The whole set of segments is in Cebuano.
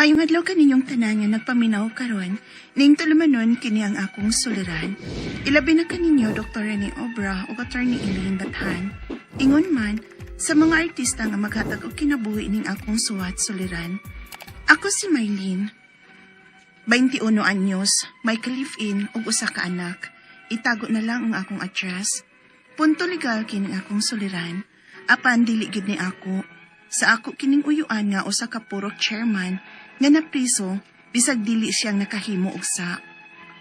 Maayong adlaw kaninyong tanan nga nagpaminaw karon, ning tulumanon kini ang akong suliran. Ilabi na kaninyo Dr. Rene Obra ug Attorney Elaine Bathan. Ingon man sa mga artista nga maghatag og kinabuhi ning akong suwat suliran. Ako si Mylene. 21 anyos, may ka-live-in ug usa ka anak. Itago na lang ang akong address. Punto legal kining akong suliran. Apan dili gyud ni ako. Sa ako kining uyuan nga usa ka purok chairman nga napriso bisag dili siyang nakahimo og sa.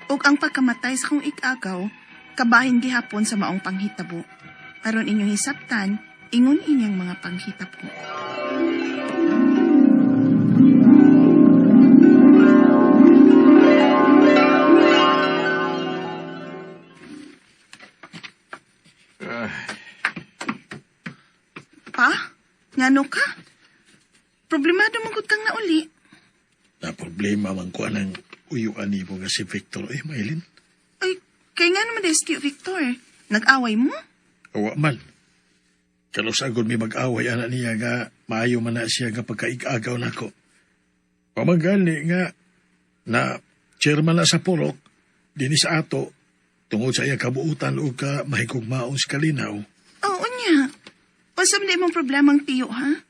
Ug ang pagkamatay sa akong ik-agaw, kabahin gihapon sa maong panghitabo. Aron inyong hisabtan, ingon inyang mga panghitabo. Pa? Ngano ka? Problemado man gud kang nauli. Na problema man ko anang uyuan nimo nga si Victor eh, Maylin. Ay, kay nga naman des, Tio Victor. Nag-away mo? Awa man. Kalusagod may mag-away ana niya nga maayo man na siya nga pagkaig-agaw nako. Pamagali nga na chairman na sa purok dinhi sa ato tungod sa iya kabuutan o ka mahigugmaon sa kalinaw. Oo niya. Unsa man imong problemang tiyo, ha?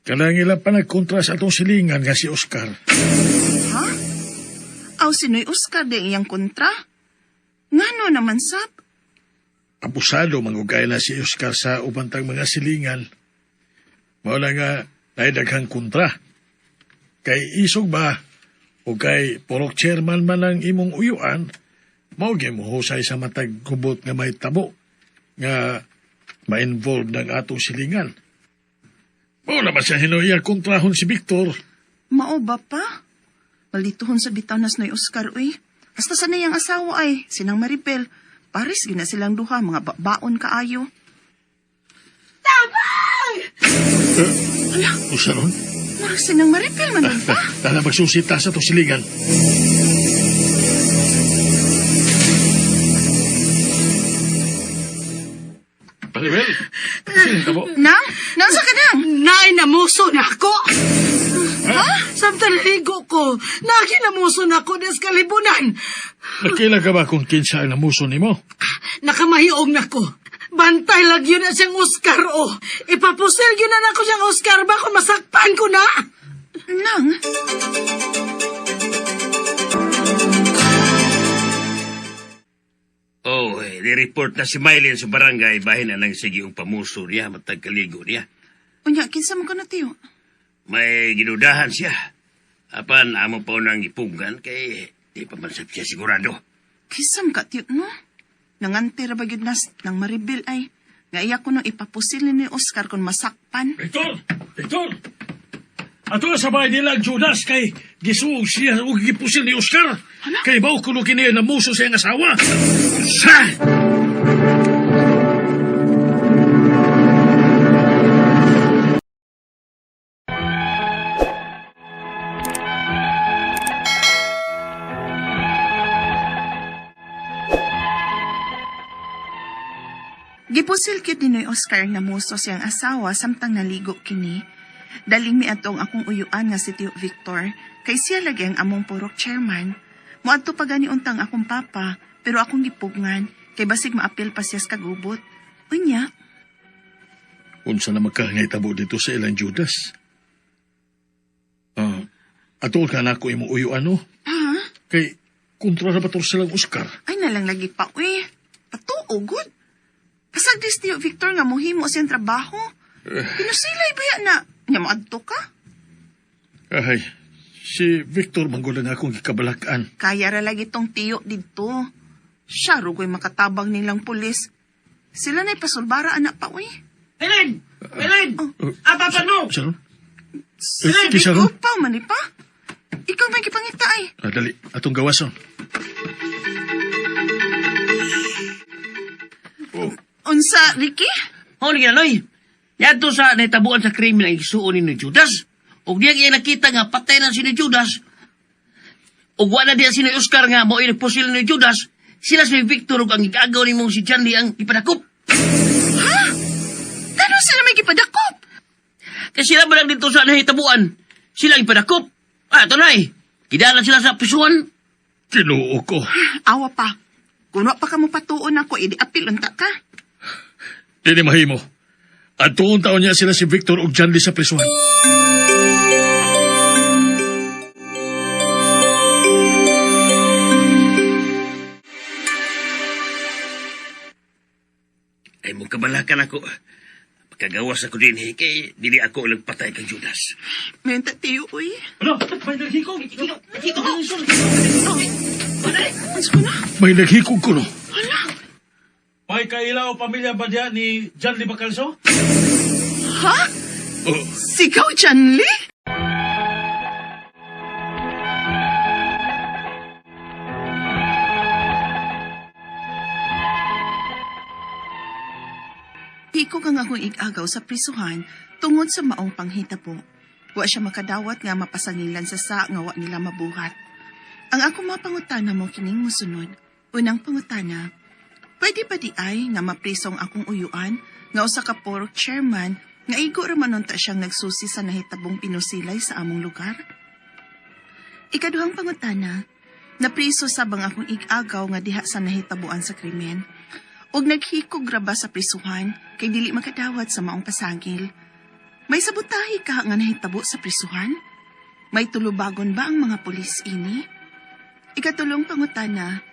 Kanang ila pa nagkontra sa atong silingan nga si Oscar. Ha? Aw, sino'y Oscar di iyang kontra? Ngano naman, sab? Abusado mangugay na si Oscar sa ubantang mga silingan. Mao na nga naay daghang kontra. Kay isog ba o kay purok chairman man ang imong uyuan, mao gyud mo husay sa matag gubot nga may tabo nga ma-involve ng atong silingan. Mao naman siya hinuya kontrahon si Victor. Mao ba pa? Malituhon sa bitaw na sino'y Oscar, uy. Basta sa niyang asawa ay, sinang Maribel. Paris gina silang duha, mga babaon kaayo. Usa ron? Murag sinang Maribel man nun pa. Tara magsusita sa atong silingan. Maribel, sino ka mo? Nang? Nasa ka nang? Nay, namuso na ako! Ha? Samtang ligo ko, nakinamuso na ako des kalibunan. Nakila ka ba kung kinsa ang namuso nimo? Nakamahiog na ko. Bantay lang yun na siyang Oscar, oh. Ipapusil yun na nako siyang Oscar ba kung masakpan ko na? Nang? Oh, eh, ni-report na si Mylene sa barangay bahin na nang sige og pamuso niya matag kaligo niya. Unya, kinsa man ko na tiyo? May ginudahan siya. Apan amo pa nang ipunggan kay di pa man sab siya sigurado. Kisam ka tiyo, no? Nangante ra ba gyud nas nang Maribel ay. Nga iya ko nung ipapusil ni Oscar kung masakpan. Victor! Victor! Ato na sa bahay nila ang Judas kay gisuog siya o gipusil ni Oscar. Kay mao kuno kini namuso sa iyang asawa. Sa! Gipusil gyud ni Noy Oscar na muso siyang asawa samtang naligo kini. Daling miadtong akong uyuan nga si Tio Victor kay siya lagi ang among purok chairman. Moadto pa gani untang akong papa pero akong gipugngan kay basig maapil pa siya sa kagubot. Unya, Unsa na magkangitabo dito sa ilang Judas? Ah, atol ka na ako imong uyuan, no? ha? Kay kontra na ba to silang Oscar? Ay nalang lagi pa uy. Patuo gud. Pasag dis Tio Victor nga mohimo siyang trabaho. Pinusilay ba yan na? Nya moadto ka? Ay, si Victor manggulan akong gikabalakan. Kaya ra lagi tong tiyo didto. Siya rugoy makatabang nilang pulis. Sila na'y pasulbara anak pa uy. Helen! Helen! Apa pa mo? Siya ron? Eh, kisa ron? Upaw man ni pa. Ikaw may gipangita ay. Ah, dali, atong gawason. Oh, Unsa, Ricky? Ho ni Loy. Yadto sa nahitabuan sa krimen ang igsuon ni Judas. Ug diya iya nakita nga patay na si ni Judas. Ug wa na diya si ni Oscar nga mao nagpusil ni Judas. Sila si Victor ug ang igagaw nimong si Janly ang ipadakop. Kano sila may gipadakop? Kay sila ba lang dito sa nahitabuan? Sila ang ipadakop. Ah, tunay. Kidala sila sa prisuan. Kinuo ko. Awa pa. Kung wa pa ka mo patuon ako, idi apil unta ka. Dili mahimo. At tuon taon niya sila si Victor ug John Lee sa prisuhan. Ay mo kabalakan ako. Pagkagawas ako din, eh, kay dili ako nagpatay kang Judas. Menta tiyo, uy. Ano? May naghikog. Ano ko na? May naghikog ko no. Hala. May kaila o pamilya ba diya ni John Lee Bacalso? Ha? Oh, Sigaw, Janly? Hikog ang akong igagaw sa prisuhan tungod sa maong panghitabo. Wa siya makadawat nga mapasangilan sa sa nga wa nila mabuhat. Ang ako mga pangutana mo kining musunod. Unang pangutana, pwede ba di ay nga maprisong akong uyuan nga usa ka porok chairman nga igo ra man unta siyang nagsusi sa nahitabong pinusilay sa among lugar? Ikaduhang pangutana, napriso sa bang akong igagaw nga diha sa nahitabuan sa krimen? Og naghikog ra ba sa prisuhan kay dili makadawat sa maong pasagil? May sabotahe ka nga nahitabo sa prisuhan? May tulubagon ba ang mga pulis ini? Ikatulong pangutana,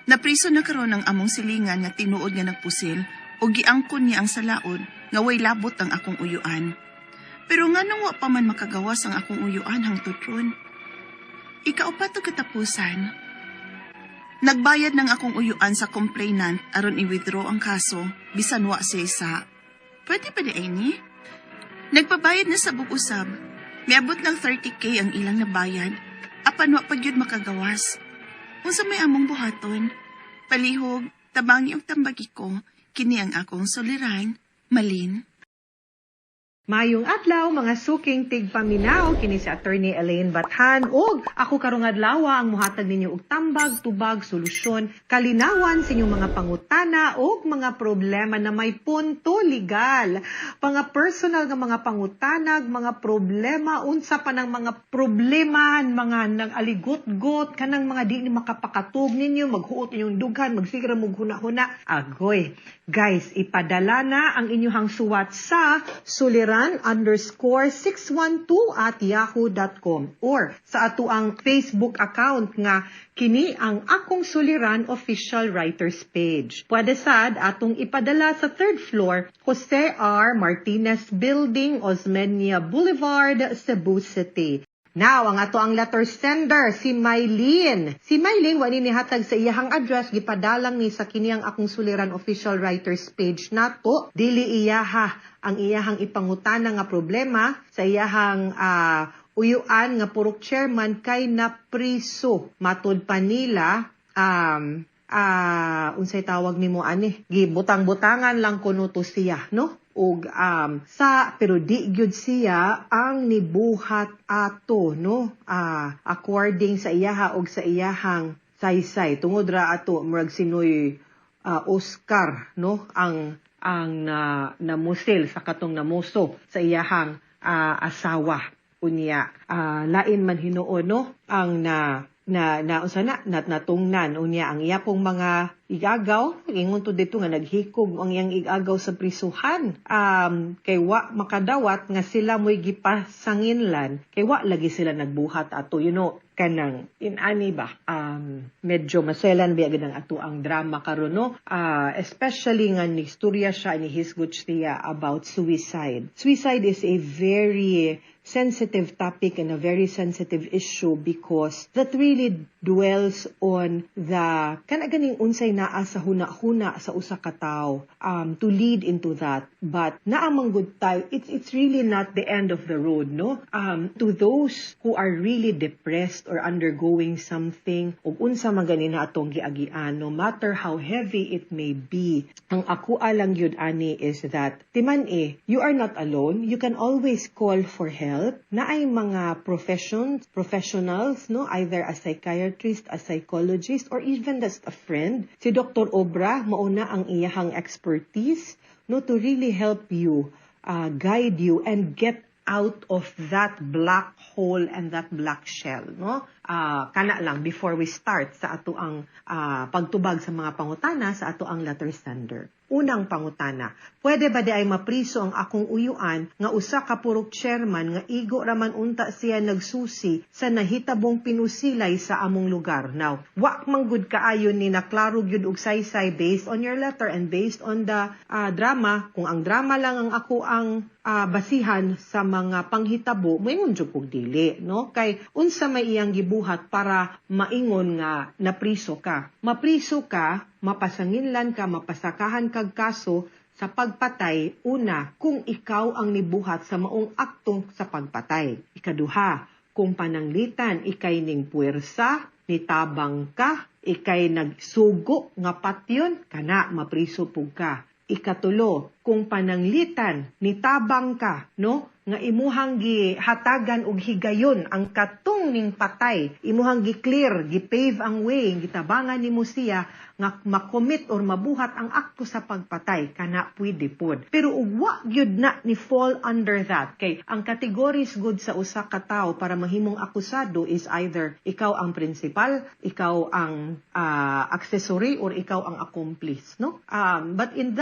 napriso na karon ang among silingan nga tinuod nga nagpusil o giangkon niya ang salaod nga way labot ang akong uyuan. Pero nganong wa pa man makagawas ang akong uyuan hangtod ron? Ikaupat og katapusan, nagbayad ng akong uyuan sa complainant aron i-withdraw ang kaso bisan wa siya isa. Pwede pa di ay ni? Nagpabayad na sa bug-usab. Miabot ng 30K ang ilang nabayad. Apan wa pa gyud makagawas. Unsa may among buhaton? Palihog, tabangi og tambagi ko, kini ang akong suliran, Malin. Mayong adlaw mga suking tigpaminaw kini si Attorney Elaine Bathan ug ako karong adlaw ang muhatag ninyo og tambag, tubag, solusyon, kalinawan sa inyong mga pangutana ug mga problema na may punto legal. Mga personal nga mga pangutanag, mga problema, unsa pa ng mga problema, mga nag-aligot-got, kanang mga di ni makapakatug ninyo, maghuot inyong dughan, magsigra mong huna-huna. Agoy. Guys, ipadala na ang inyong suwat sa suliran_612@yahoo.com or sa ato ang Facebook account nga kini ang Akong Suliran Official Writers Page. Pwede sad atong ipadala sa third floor, Jose R. Martinez Building, Osmeña Boulevard, Cebu City. Now, ang ato ang letter sender, si Mylene. Si Mylene, wani nihatag sa iyahang address, gipadalang ni sa kiniyang Akong Suliran Official Writers Page nato. Dili iyaha ang iyahang ipangutana nga problema sa iyahang uyuan nga purok chairman kay napriso. Matod pa nila, unsay tawag nimo ani, gibutang-butangan lang kuno to siya, no? Og sa pero di gyud siya ang nibuhat ato, no? According sa iyaha og sa iyahang saysay tungod ra ato murag sinoy Oscar, no, ang ang namusil sa katong namuso sa iyahang asawa unya. Lain man hinuon, no, ang na na na unsa na natungnan unya ang iya pong mga igagaw. Ingon to dito nga naghikog ang iyang igagaw sa prisuhan kay wa makadawat nga sila mo'y gipasanginlan kay wa lagi sila nagbuhat ato, kanang inani ba, medyo maselan biya gid ang ato ang drama karon, no, especially nga ni istorya siya, ni hisgot siya about suicide. Suicide is a very sensitive topic and a very sensitive issue because that really dwells on the kana ganing unsay naa sa huna-huna sa usa ka tawo to lead into that. But naa man gud tayo, it's really not the end of the road, no? To those who are really depressed or undergoing something ug unsa man gani na atong giagian, no matter how heavy it may be, ang ako lang gyud ani is that timan eh, you are not alone. You can always call for help. Naay mga professionals, no, either a psychiatrist, a psychologist, or even just a friend. Si Dr. Obra, mauna ang iyahang expertise, no, to really help you, guide you, and get out of that black hole and that black shell, no? Kana lang before we start sa ato ang pagtubag sa mga pangutana sa ato ang letter sender. Unang pangutana, pwede ba di ay mapriso ang akong uyuan nga usa ka purok chairman nga igo raman unta siya nagsusi sa nahitabong pinusilay sa among lugar? Now, wa man gud kaayo ni naklaro gyud og saysay based on your letter and based on the drama. Kung ang drama lang ang ako ang basihan sa mga panghitabo, moingon jud kog dili, no? Kay unsa may iyang gibuhat para maingon nga napriso ka? Mapriso ka, mapasanginlan ka, mapasakahan kag kaso sa pagpatay, una, kung ikaw ang nibuhat sa maong akto sa pagpatay. Ikaduha, kung pananglitan ikay ning puwersa, nitabang ka, ikay nagsugo nga patyon, kana mapriso pug ka. Ikatulo, kung pananglitan nitabang ka, no, nga imuhang gihatagan og higayon ang katong ning patay, imuhang gi-clear, gi-pave ang way, gitabangan nimo siya nga makomit or mabuhat ang akto sa pagpatay, kana pwede pod. Pero ug wa gyud na ni fall under that, kay ang categories gud sa usa ka tawo para mahimong akusado is either ikaw ang principal, ikaw ang accessory, or ikaw ang accomplice, no? But in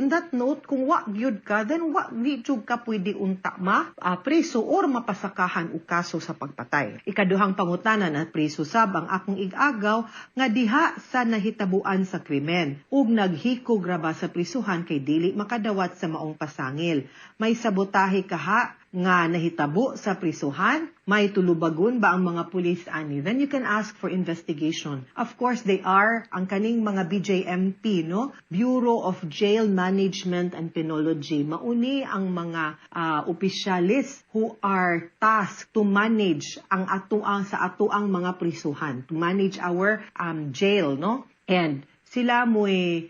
that note, kung wa gyud ka, then wa di jud ka pwede unta ma preso or mapasakahan og kaso sa pagpatay. Ikaduhang pangutana, na preso sab ang akong igagaw nga diha sa nahitabuan sa krimen ug naghikog ra ba sa prisuhan kay dili makadawat sa maong pasangil. May sabotahe kaha nga nahitabo sa prisuhan? May tulubagon ba ang mga pulis ani? Then you can ask for investigation. Of course, they are ang kaning mga BJMP, no? Bureau of Jail Management and Penology. Mauni ang mga opisyalis who are tasked to manage ang atuang sa atuang mga prisuhan, to manage our jail, no? And sila mo'y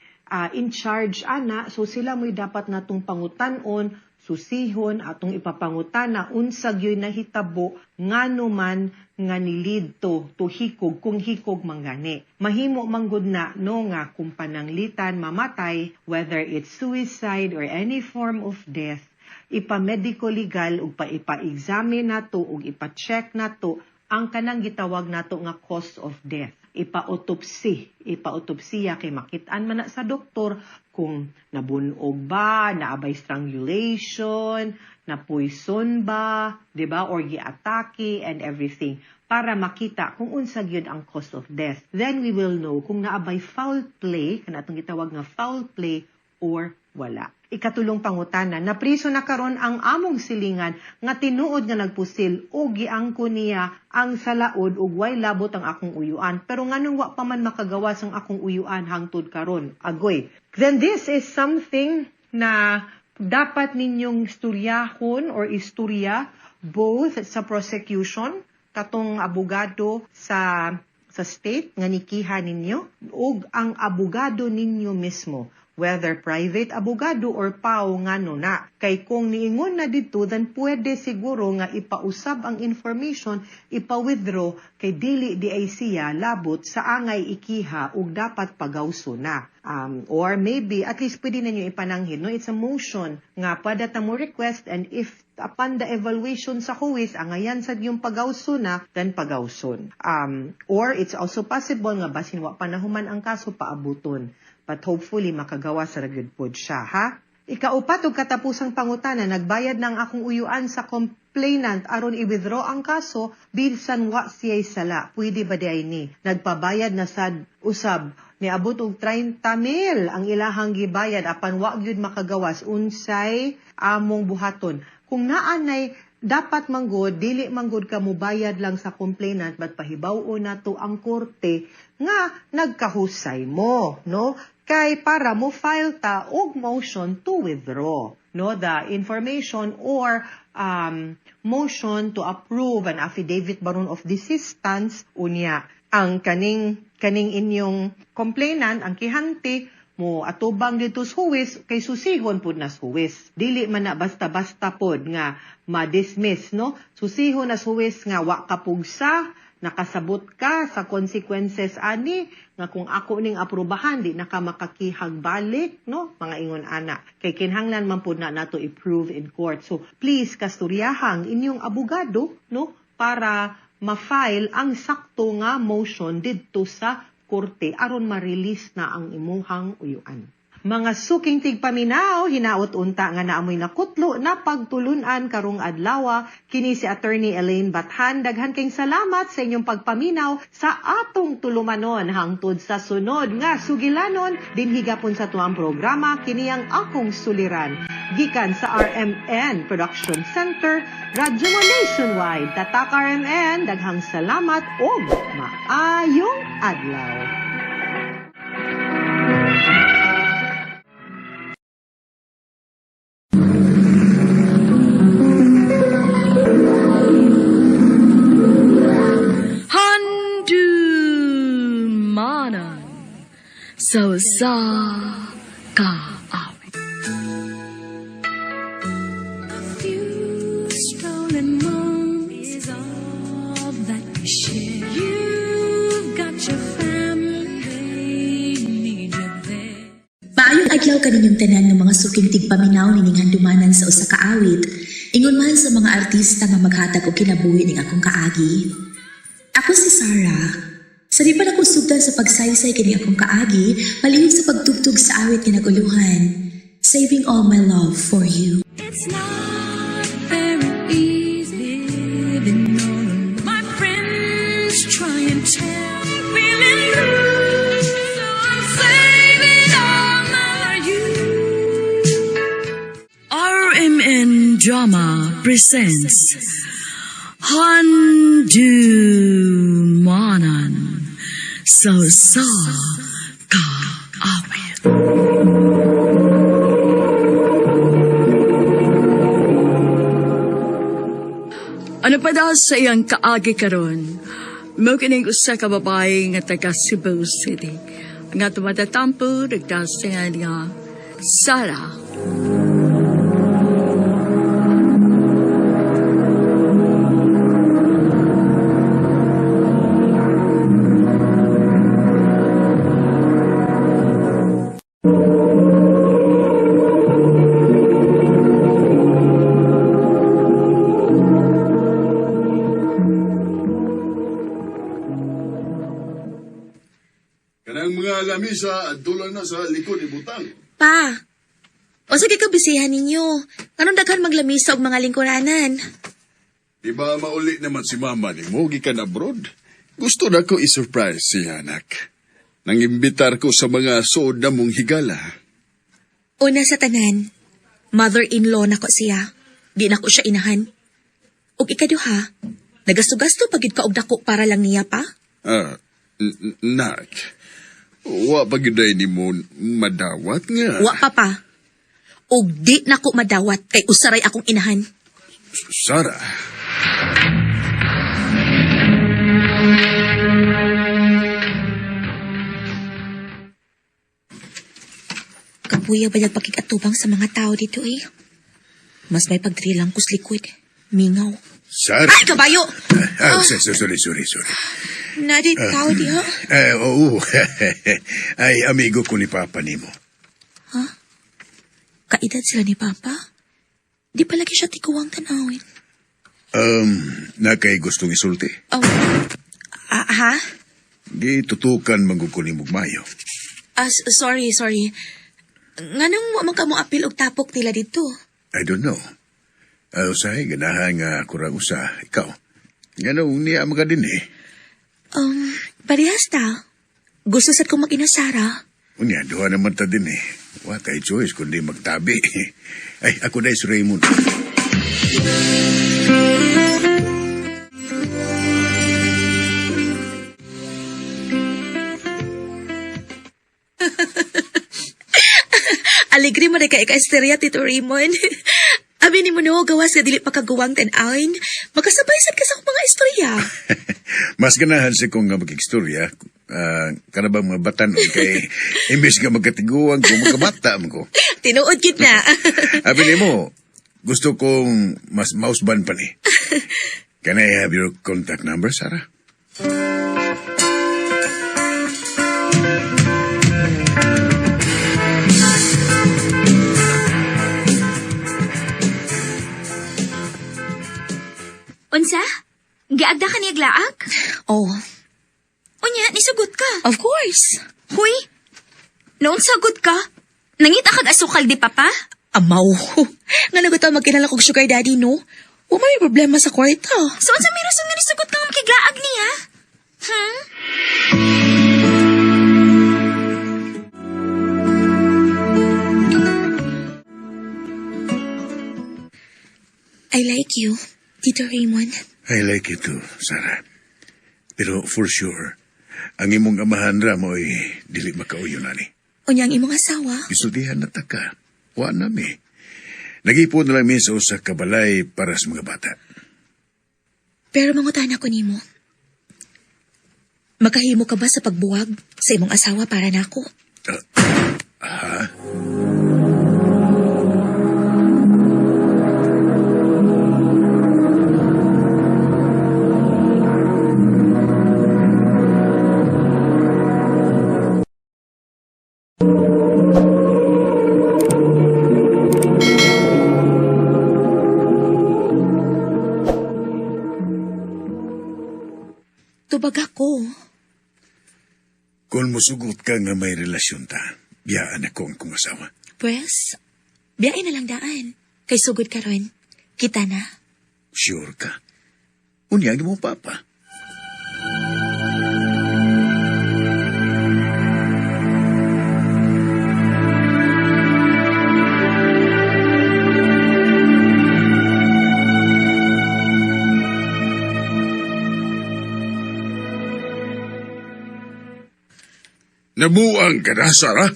in charge ana, so sila mo'y dapat natong pangutan-on, susihon, atong ipapangutana unsa gyoy nahitabo, ngano man nga ni-lead to hikog, kung hikog man gani. Mahimo man gud na, no, nga kung pananglitan mamatay, whether it's suicide or any form of death, ipa-medico legal ug pa ipa-examine nato ug ipa-check nato ang kanang gitawag nato nga cause of death. Ipa-autopsy, ipa-autopsiya kay makit-an man na sa doktor kung nabunog ba, naabay strangulation, na poison ba, 'di ba, or giatake and everything para makita kung unsa gyud ang cause of death. Then we will know kung naabay foul play, kana atong gitawag nga foul play, or wala. Ikatulong pangutana, napriso na karon ang among silingan nga tinuod nga nagpusil o giangko niya ang salaod ug way labot ang akong uyuan. Pero nganong wa pa man makagawas ang akong uyuan hangtod karon? Agoy. Then this is something na dapat ninyong istoryahon or istorya both sa prosecution, katong abogado sa state nga nikiha ninyo, ug ang abogado ninyo mismo, whether private abogado or PAO, ngano na. Kay kung niingon na dito, then pwede siguro nga ipausab ang information, ipa-withdraw kay dili di ay siya labot sa angay ikiha ug dapat pagawso na. Or maybe, at least pwede ninyo ipananghid, no? It's a motion nga pwede ta mo request, and if upon the evaluation sa huwes, angayan sa yung pagawso na, then pagawson. Or it's also possible nga basin wa pa nahuman ang kaso, paabuton. But hopefully, makagawa sa ra gyud pod siya, ha? Ikaupat ug katapusang pangutana, nagbayad ng akong uyuan sa complainant aron i-withdraw ang kaso bisan wa siya'y sala. Pwede ba di ay ni? Nagpabayad na sad usab, niabot og 30 mil ang ilahang gibayad apan wa gyud makagawas. Unsay among buhaton? Kung naanay dapat manggod, dili manggod ka mubayad lang sa complainant, but pahibaw-on nato ang korte nga nagkahusay mo, no? Kay para mo file ta og motion to withdraw, no, the information or motion to approve an affidavit baron of desistance. Unya ang kaning inyong complainant, ang kihante, mo atubang dito sa huwes kay susihon pud na sa huwes. Dili man na basta-basta pod nga ma-dismiss, no? Susihon na sa huwes nga wa kapugsa. Nakasabot ka sa consequences ani nga kung ako ning aprobahan di na ka makakihag balik, no, mga ingon ana, kay kinahanglan man pud na nato i-prove in court. So please kasturyahang inyong abogado, no, para ma-file ang sakto nga motion didto sa korte aron ma-release na ang imuhang uyuan. Mga suking tigpaminaw, hinaot unta nga naamoy nakutlo na pagtulunan karong adlaw. Kini si Attorney Elaine Bathan. Daghan kayong salamat sa inyong pagpaminaw sa atong tulumanon hangtod sa sunod nga sugilanon dinhi gapon sa tuang programa, kini ang Akong Suliran. Gikan sa RMN Production Center, Radyo Mo Nationwide. Tatak RMN, daghang salamat og maayong adlaw. Handumanan sa usa ka awit. A few stolen moments is all that we share. You've got your family, they need you there. Maayong adlaw kaninyong tanan nga mga suking tigpaminaw nining handumanan sa usa ka awit. Ingon man sa mga artista nga maghatag og kinabuhi ning akong kaagi. Ako si Sarah. Sa di pa nako sugdan sa pagsaysay kini akong kaagi, palihog sa pagtugtog sa awit nga naguluhan. Saving All My Love for You. It's not very easy living all alone. My friends try and tell me feeling blue, so I'm saving all my for you. RMN Drama presents Handumanan sa usa ka awit. Ano pa daw sa iyang kaagi karon? Mao kining usa ka babae nga taga Cebu City nga tumatatampo nagdasingan nga Sarah. Kanang mga lamisa, adtulan na sa likod ibutang. Pa, o sige ka bisihan ninyo. Anong daghan maglamisa og mga lingkuranan? Di ba mauli naman si mama ni mo gikan abroad? Gusto na ko i-surprise siya, anak. Nangimbitar ko sa mga suod na mong higala. Una sa tanan, mother-in-law nako siya. Di nako siya inahan. Ug ikaduha, nagasto-gasto pagid ka og dako para lang niya pa. Ah, nak, wa pa gyud ni mo madawat nga. Wa pa pa. Ug di nako madawat kay usaray akong inahan. Sara. Kapuya ba nagpakikatubang sa mga tao dito eh? Mas may pagdrilang kus likod. Mingaw. Sara. Ay, kabayo! Ah, sorry, sorry, sorry. Nadi tao diha. Eh, oo. Ay, amigo ko ni Papa nimo. Kaedad sila ni Papa. Di palagi siya tiguang tanawin. Nakay gustong isulti. Oh. Ah, ha? Gitutukan man gud ko nimo mayo. Ah, sorry, sorry. Nganong wa man ka mo apil og tapok nila dito? I don't know. Usahay, ganahan nga kurang usa. Ikaw, ganong niya mga din eh. Parehas ta. Gusto sad kong mag-inasara. Unya, duha naman ta din eh. Wa kay choice kundi magtabi. Ay, ako dahil si Raymond. Alegre mo na kay ka-esterya, Tito Raymond. Abi ni mo no, gawas nga dili pa kaguwang tan-awin. Makasabay sad ka sa akong mga istorya. Mas ganahan siya kung nga mag-istorya. Kana bang mga batan kay imbes nga magkatiguan ko, magkabata man ko. Tinuod gid na. Abi nimo, gusto kong mas mausban pa ni. Can I have your contact number, Sarah? Unsa? Giagda ka niya glaak? Oh, Unya, nisugot ka. of course. Huy! Noon sagot ka. Nangita kag asukal di papa? Amaw. Nga nagutan magkilala kog sugar daddy, no? Wa may problema sa kwarta. So unsa may rason nga nisugot ka nga makiglaag niya? Hmm? I like you, Tito Raymond. I like you too, Sarah. Pero for sure, ang imong amahan ra mo'y dili makauyo nani. Unya ang imong asawa. Gisultihan na ta ka. Wa na mi. Nag-ipon na lang mi sa usa ka balay para sa mga bata. Pero mangutana ko nimo. Makahimo ka ba sa pagbuwag sa imong asawa para nako? Ha? Tubag ako. Kung musugot ka nga may relasyon ta, biyaan ako ang kong asawa. Pwes, biyahe na lang daan. Kay sugod karon. Kita na. Sure ka? Unya ang imong papa. Nabuang ka na, Sarah?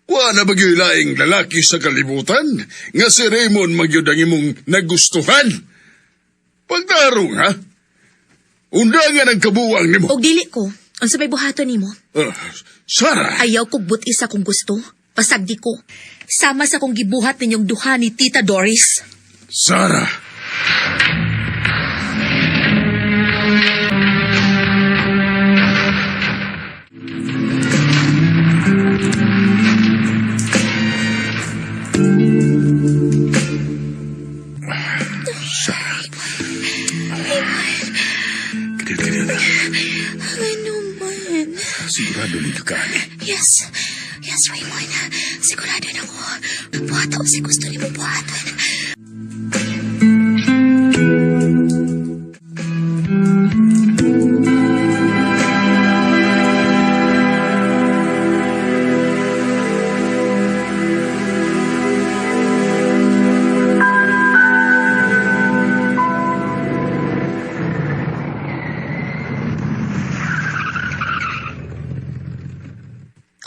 Wa na ba gyud laing lalaki sa kalibutan nga si Raymond magyud ang imong nagustuhan? Pagdarong, ha? Undangan ang kabuang nimo. Og dili ko. Unsa may buhaton nimo? Ah, Sarah! Ayaw kog buti sa kung gusto. Pasagdi ko. Sama sa kong gibuhat ninyong duha ni Tita Doris. Sarah! Sarah. Kadil, kadil. Ano man? Sigurado nito ka, ani. Yes. Yes, Raymond. Sigurado na ko. Buhaton si gusto nimo buhaton.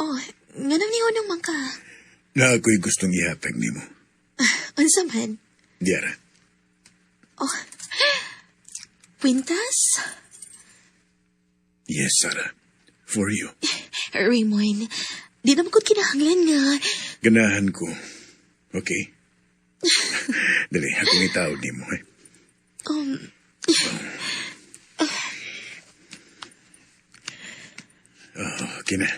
Oh, nganong nihunong man ka? Na ako'y gustong ihatag nimo. Unsa man? Diara. Oh. Kwintas? Yes, Sarah. For you. Raymond, di naman ko kinahanglan nga. Ganahan ko. Okay? Dali, akong itawag nimo eh. Oh, okay na.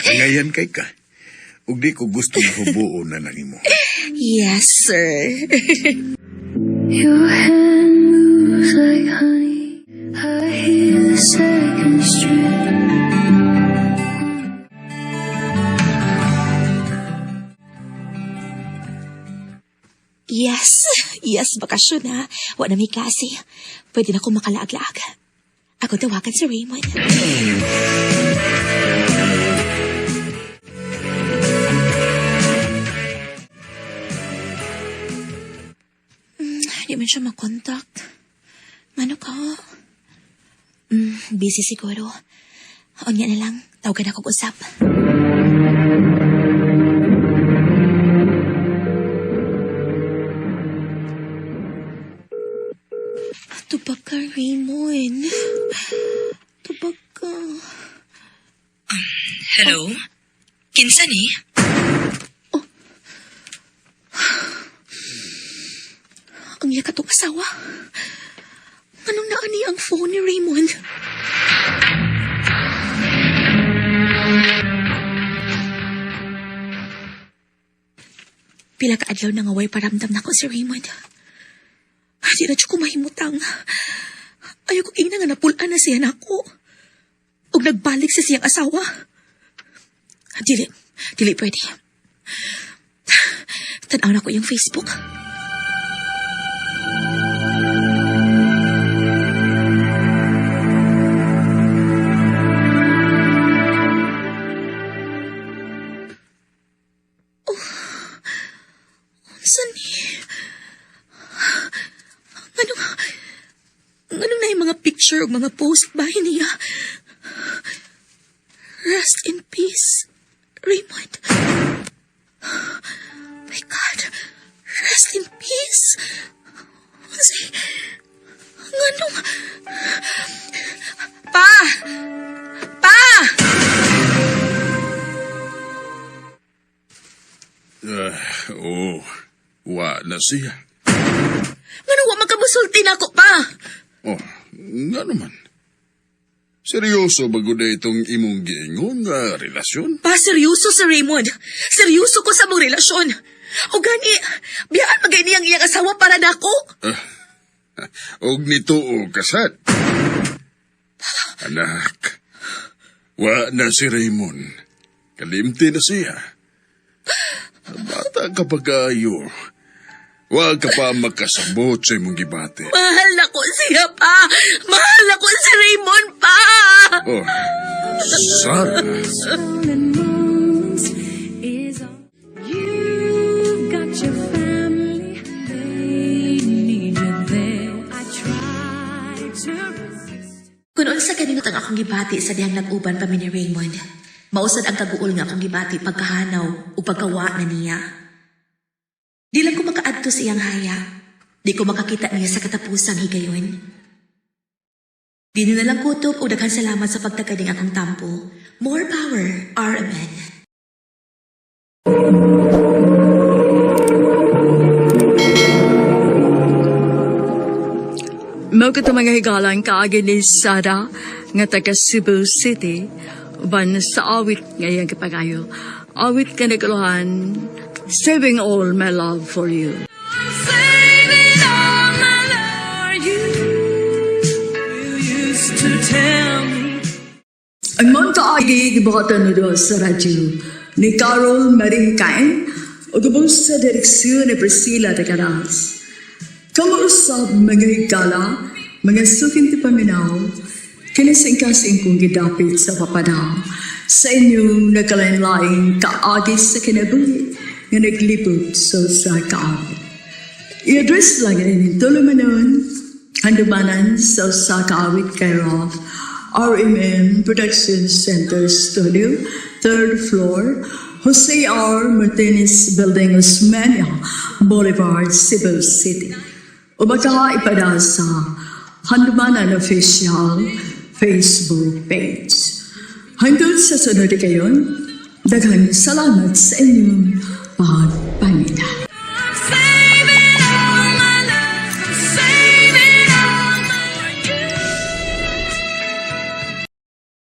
Angayan kay ka. Ug di ko gusto nga hubuon na nimo. Yes, sir. Your hand moves like honey. I hear the second string. Yes, yes, bakasyon na. Wa na may klase. Pwede na akong makalaag-laag. Ako tawagan si Raymond. Di man siya makontakt. Ano ka? Busy siguro. Unya na lang, tawagan ako usap. Tubag ka, Raymond. Tubag ka. Hello? Kinsa ni? Oh. Ang iya katong asawa. Anong naani ang phone ni Raymond? Pila ka adlaw na nga way paramdam nako si Raymond. Di na jud ko mahimutang. Ayaw ko ingna nga napul-an na siya nako. Ug nagbalik sa siyang asawa. Dili, dili pwede. Tan-aw nako iyang Facebook. Unsa ni? Nganong, nganong naay mga picture ug mga post ba niya? Rest in peace, Raymond. My God, rest in peace. Unsay, nganong, Pa! Pa! Ah, oh, wa na siya. Nganong wa makamusulti nako pa? Oh, nga naman. Seryoso ba gud itong imong giingon nga relasyon? Pa, seryoso si Raymond. Seryoso ko sa mong relasyon. O gani, biyaan magay niyang iyang asawa para nako. Og nituo kasat. Anak, wa na si Raymond. Kalimti na siya. Bata ka pa kayo. Wa ka pa makasabot sa imong gibati. Mahal na ko siya pa. Mahal na ko si Raymond pa. Oh, Sarah. Stolen moments is all. You've got your family, they need you there. I try to resist. Kung unsa kanindot ang akong gibati sa dihang nag-uban pa mi ni Raymond, mao sad ang kaguol nga akong gibati pagkahanaw ug pagkawa na niya. Di lang ko makaadto sa iyang haya. Di ko makakita niya sa katapusang higayon. Di na lang kutob o daghan salamat sa pagtagad ning akong tampo. More power, RMN. Mao kato mga higalan kaagi ni Sara nga taga Cebu City uban sa awit ngayang kapagayo. Awit ka naguluhan, Saving All My Love For You. Saving all my love for you. You used to tell me. Ang mga kaagi gibuhatan ni sa radyo ni Carol Marie Kain o gubong sa direksyon ni Priscilla de Caras. Kamausap mga higala, mga suking ti paminaw, kinisingkasing kong gidapit sa papanaw sa inyong nagkalain-laing kaagi sa kinabuhi nga naglibot sa usa ka awit. I-address lang ini tulumanon, handumanan sa usa ka awit kay Rolf, RMN Production Center Studio, third floor, Jose R. Martinez Building, Osmeña Boulevard, Cebu City. O baka ipadala sa Handumanan Official Facebook page. Hanggang sa sunod kayon, daghang salamat sa inyong pagpangita.